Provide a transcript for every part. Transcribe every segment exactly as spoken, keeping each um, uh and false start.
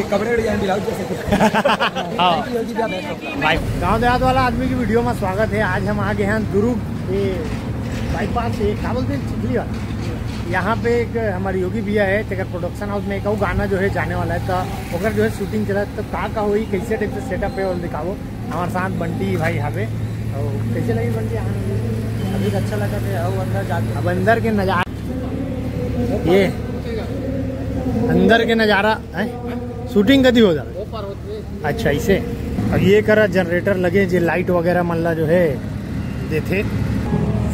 कपड़े उड़ जाएंगे ब्लाउज जैसे। हाँ। योगी भैया best होता है। भाई, गांव देहात वाला आदमी की वीडियो में स्वागत है। आज हम आ गए हैं दुर्ग, ये बाईपास से, क्या बोलते हैं, चिखली वाला। यहाँ पे एक हमारे योगी भैया है, तेकर प्रोडक्शन हाउस में एक अउ गाना जो है जाने वाला है, तो ओकर जो है शूटिंग चला, तो का का होई, कैसे टाइप से सेटअप है, और दिखाओ। हमारे साथ बंटी भाई हवे। और कैसे लगी बंटी यहाँ? अभी तो अच्छा लगा थे, अब अंदर जाके अब अंदर के नजारा, ये अंदर के नजारा है। शूटिंग कदी हो जावे? अच्छा, इसे अब ये करा जनरेटर लगे, जे लाइट वगैरह मन ला जो है देथे।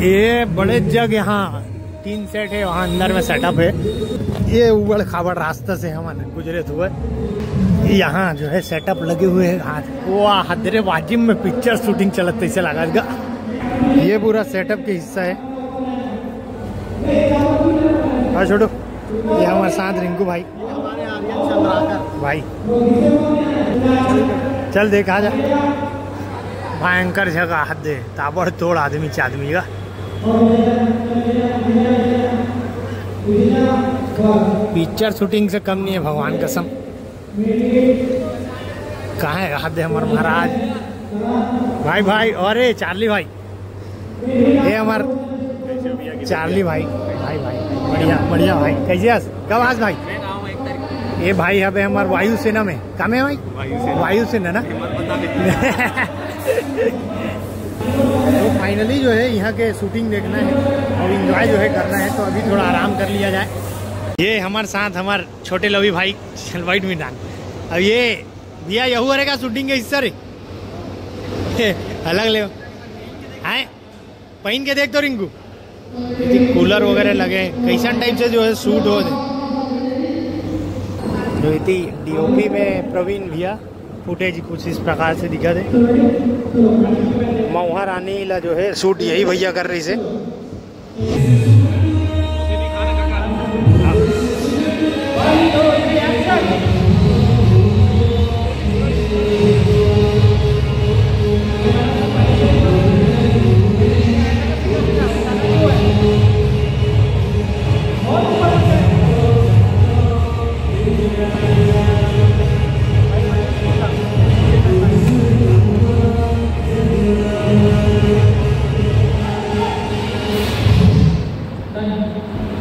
ये बड़े जग यहाँ तीन सेट है, वहाँ अंदर में सेटअप है। ये उबड़ खाबड़ रास्ता से हम गुजरे हुए, यहाँ जो है सेटअप लगे हुए हैं। हाथ, वाह, हदरे वाजिब में पिक्चर शूटिंग चलत तैसे लगा गा। ये पूरा सेटअप के हिस्सा है। हाँ छोटू, ये हमारे साथ रिंकू भाई। भाई, चल देख, आ जा। भयंकर जगह, हद दे, ताबड़तोड़ आदमी चादमी का। पिक्चर शूटिंग से कम नहीं है, भगवान कसम। कहाँ है, हद दे, हमार महाराज? भाई, भाई, अरे चार्ली भाई, ये हमार चार्ली भाई, भाई, भाई, बढ़िया, बढ़िया भाई, कैसे हस? कब आज भाई? ये भाई हवे हमार वायुसेना में, काम है भाई? वायुसेना। वायुसेना ना? तो फाइनली जो है यहाँ के शूटिंग देखना है और एंजॉय जो है करना है, तो अभी थोड़ा आराम कर लिया जाए। ये हमारे साथ हमारे छोटे लवी भाई, वाइट मिटान। अब ये भैया, यहू हरे का शूटिंग के हिस्सा रे? अलग ले, हैं? पहन के देख तो रिंकू, यदि कूलर वगैरह लगे, कैसन टाइप से जो है शूट हो जाए। जो इति डीओपी में प्रवीण भैया, फुटेज कुछ इस प्रकार से दिखा दे। मऊहा रानी ला जो है शूट यही भैया कर रही से।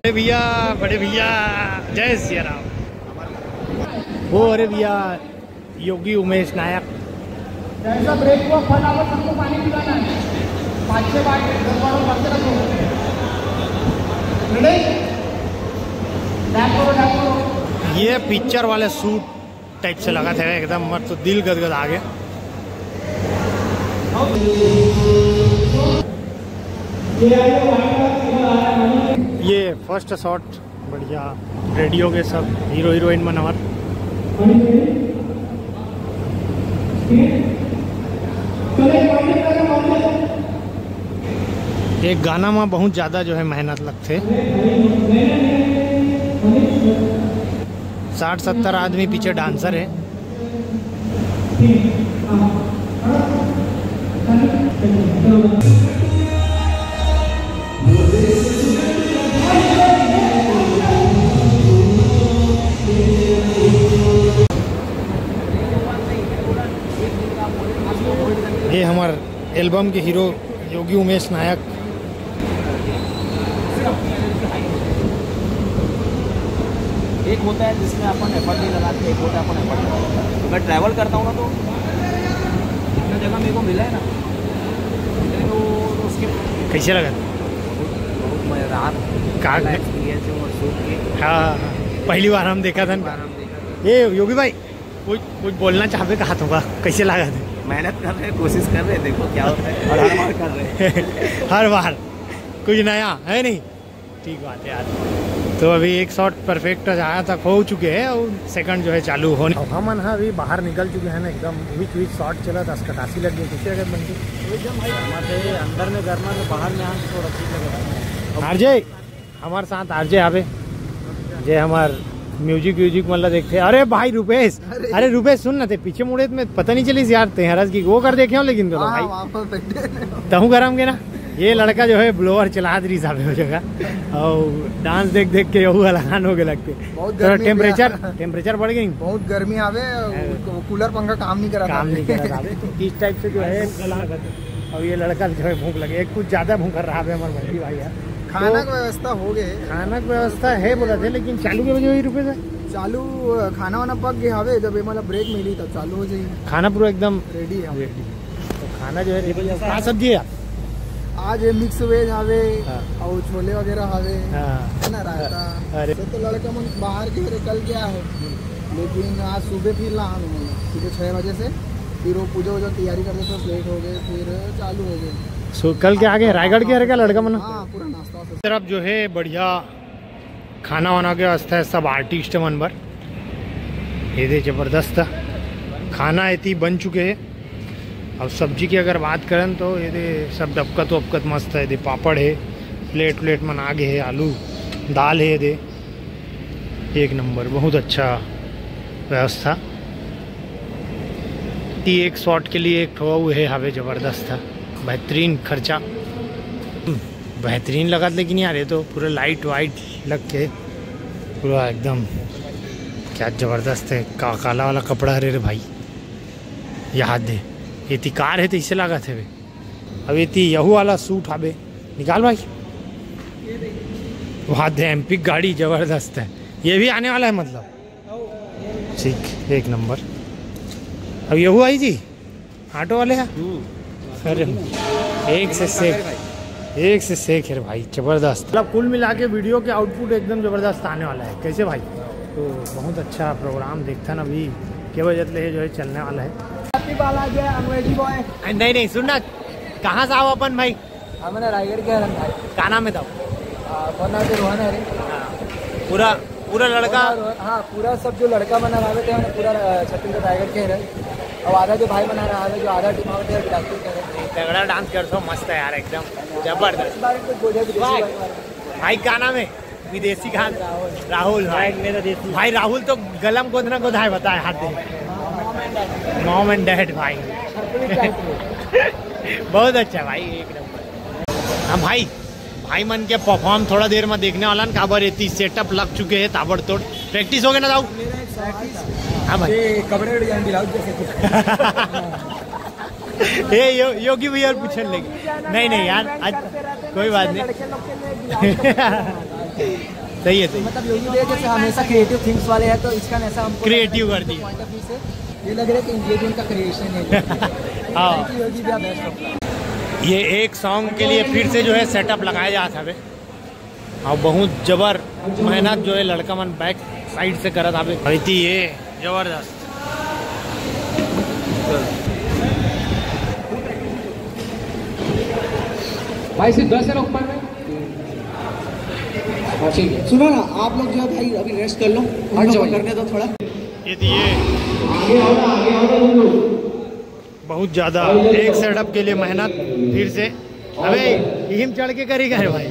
अरे भैया, बड़े भैया, जय सिया राम। वो अरे भैया, योगी उमेश नायक। जैसा ब्रेक हुआ, फटाफट सबको पानी पिलाना है। पाँच छह बार गड़बड़ हो, बंद रखो। रेडी? डैप करो, डैप करो। ये पिक्चर वाले शूट टाइप से लगा था एकदम, मत तो दिल गदगद आ गया। ये फर्स्ट शॉट बढ़िया, रेडियो के सब हीरो हीरोइन मन हमार। एक गाना में बहुत ज्यादा जो है मेहनत लगथे। साठ सत्तर आदमी पीछे डांसर है। ये हमार एल्बम के हीरो योगी उमेश नायक। एक होता है जिसमें अपन एफर्ट नहीं लगाते, एक होता है अपन एफर्ट लगाते हैं। मैं ट्रैवल करता हूँ ना, तो जितना जगह मेरे को मिला है ना, तो, तो उसके कैसे लगा? बहुत मज़ेदार का एक्सपीरियंस है वो शूट के। हाँ, हाँ, हाँ। पहली बार हम देखा था ना। बार हम देखा था। ये योगी भाई, कुछ, कुछ बोलना चाहबे, कहा तो का, कैसे लगा थे? मेहनत कर रहे हैं, कोशिश कर रहे हैं, देखो क्या होता है, और हर बार कर रहे हैं। हर बार कुछ नया है नहीं। ठीक बात है यार। तो अभी एक शॉट परफेक्ट जहाँ तक हो चुके हैं और सेकंड जो है चालू होने। अब हमन ह अभी बाहर निकल चुके हैं ना, एकदम बीच बीच शॉट चला था, अस्कटासी लग गई। कैसे लगा बंटी? एकदम भाई, गर्मा थे, अंदर में गर्मा थे, बाहर में आके थोड़ा ठीक लगा। आरजे, हमारे साथ आरजे आवे, जे हमार म्यूजिक व्यूजिक मन ला देखते। अरे भाई रूपेश, अरे। अरे रूपेश सुन ना, ते पीछे मुड़े में पता नहीं चलिस यार, ते हरस की वो कर देखे हो, लेकिन तो हाँ, भाई वहाँ पर बैठे हैं। तहूँ गरम के ना। ये लड़का जो है ब्लोअर चलात रहिस हावे वो जगह, अउ डांस देख देख के यहू हलाकान हो गे लगथे। बहुत थोड़ा गर्मी भी टेम्परेचर, है। टेम्परेचर बढ़ गे। बहुत गर्मी हावे, हाँ। कूलर पंखा काम नहीं करत काम हावे। नहीं करत हावे। तो इस टाइप से जो है, अब ये लड़का जो है भूख लगे, एक कुछ ज्यादा भूख रहा है हमारे बंटी भाई है। खाना तो का व्यवस्था हो गए। खाना का व्यवस्था है बोलथे, लेकिन चालू के बजे वही रुके थे। चालू, अ, खाना वाना पक गया हवे, जब ये मतलब ब्रेक मिली तब चालू हो जाई। खाना पूरा एकदम रेडी है। रेडी। तो खाना जो है रेडी है। का सब्जी है? आज ये मिक्स वेज हवे, हाँ। और छोले वगैरह हवे, हाँ। है ना, रायता। अरे। तो, तो लड़का मन बाहर के हरे, कल गया है, लेकिन आज सुबह फिर ला आनो, सुबह छः बजे से फिर वो पूजा वूजा तैयारी करते, तो लेट हो गए, फिर चालू हो गए। सो कल के आगे रायगढ़ के हरे का लड़का मन? हाँ, पूरा नाश्ता वास्ता। तरफ जो है बढ़िया खाना वाना के व्यवस्था है सब आर्टिस्ट मन बर। ये दे जबरदस्त खाना एती बन चुके हैं। अब सब्जी की अगर बात करन तो ये दे सब डबकत वबकत मस्त है। ये दे पापड़ है, प्लेट व्लेट मन आगे है, आलू दाल है, ये दे एक नंबर, बहुत अच्छा व्यवस्था। ती एक शॉट के लिए एक ठो अउ है, हवे जबरदस्त है, बेहतरीन खर्चा। बेहतरीन लगत, लेकिन यार ये तो पूरा लाइट वाइट लग के पूरा एकदम क्या जबरदस्त है। का काला वाला कपड़ा हरे रे भाई, ये दे, ये ती कार है तो इसे लागत है बे। अब ये ती यहू वाला सूट हाबे, निकाल भाई। वो दे एमपी गाड़ी जबरदस्त है, ये भी आने वाला है मतलब। ठीक, एक नंबर। अब यहू आई जी। ऑटो वाले हैं? अरे, एक से सेक, एक से सेक है भाई, जबरदस्त। मतलब कुल मिला के वीडियो के आउटपुट एकदम जबरदस्त आने वाला है। कैसे भाई? तो बहुत अच्छा प्रोग्राम देखथन अभी के बजे ले जो है चलने वाला है। Happy बालाजी अंग्रेजी बॉय। नहीं नहीं, सुनना, कहाँ से आओ अपन भाई? हमन रायगढ़ के हरन भाई। का नाम है तब? आ, मोर नाम तो रोहन है रे। हाँ। पूरा, पूरा लड़का? रोहन, हाँ, पूरा सब जो लड़का मन आवे थे, हमन पूरा, अ, छत्तीसगढ़ रायगढ़ के हरन। अब आधा जो भाई मन आ रहा है, जो आधा टीम आवे थे, बिलासपुर के हरन। तगड़ा डांस करथो, मस्त है यार, एकदम जबरदस्त। इस बार कुछ बोले विदेशी भाई। भाई, भाई का नाम है? विदेशी खान। राहुल। राहुल भाई। भाई, मेरा देसी। भाई, राहुल तो गलम गोदना गोदाय बताए हाथ दे। मॉम एंड डैड भाई। बहुत अच्छा भाई, एक नंबर। हाँ भाई, भाई मन के परफॉर्म थोड़ा देर में देखने वाला न, काबर एती सेटअप लग चुके हैं ताबड़तोड़। प्रैक्टिस हो गए ना दाऊ? हाँ भाई। ये कपड़े उड़ जाएंगे ब्लाउज जैसे कुछ। ए यो, योगी भैया और पूछने लगे। नहीं नहीं यार, आज कोई बात नहीं। सही है, सही। मतलब योगी भैया जैसे हमेशा क्रिएटिव थिंग्स वाले हैं, तो इसका ऐसा हमको क्रिएटिव कर दिया। पॉइंट ऑफ व्यू से ये लग रहा है कि ये भी उनका क्रिएशन है। हाँ। Thank you योगी भैया, बेस्ट ऑफ लक। ये एक सॉन्ग के लिए फिर से जो है सेटअप लगाया जाता है। अउ बहुत जबर मेहनत जो है लड़का मन बैक साइड से करत हावे। अभी ये जबरदस्त। भाई सिर्फ दस है ना ऊपर में। हाँ, ठीक है। सुनो ना, आप लोग जो है भाई अभी रेस्ट कर लो, हम लोग को करने दो थोड़ा। ये दिए। आगे आओ ना, आगे आओ ना तुम लोग। बहुत ज्यादा एक सेटअप के लिए मेहनत फिर से। अबे, इहिम चढ़ के करी करे भाई।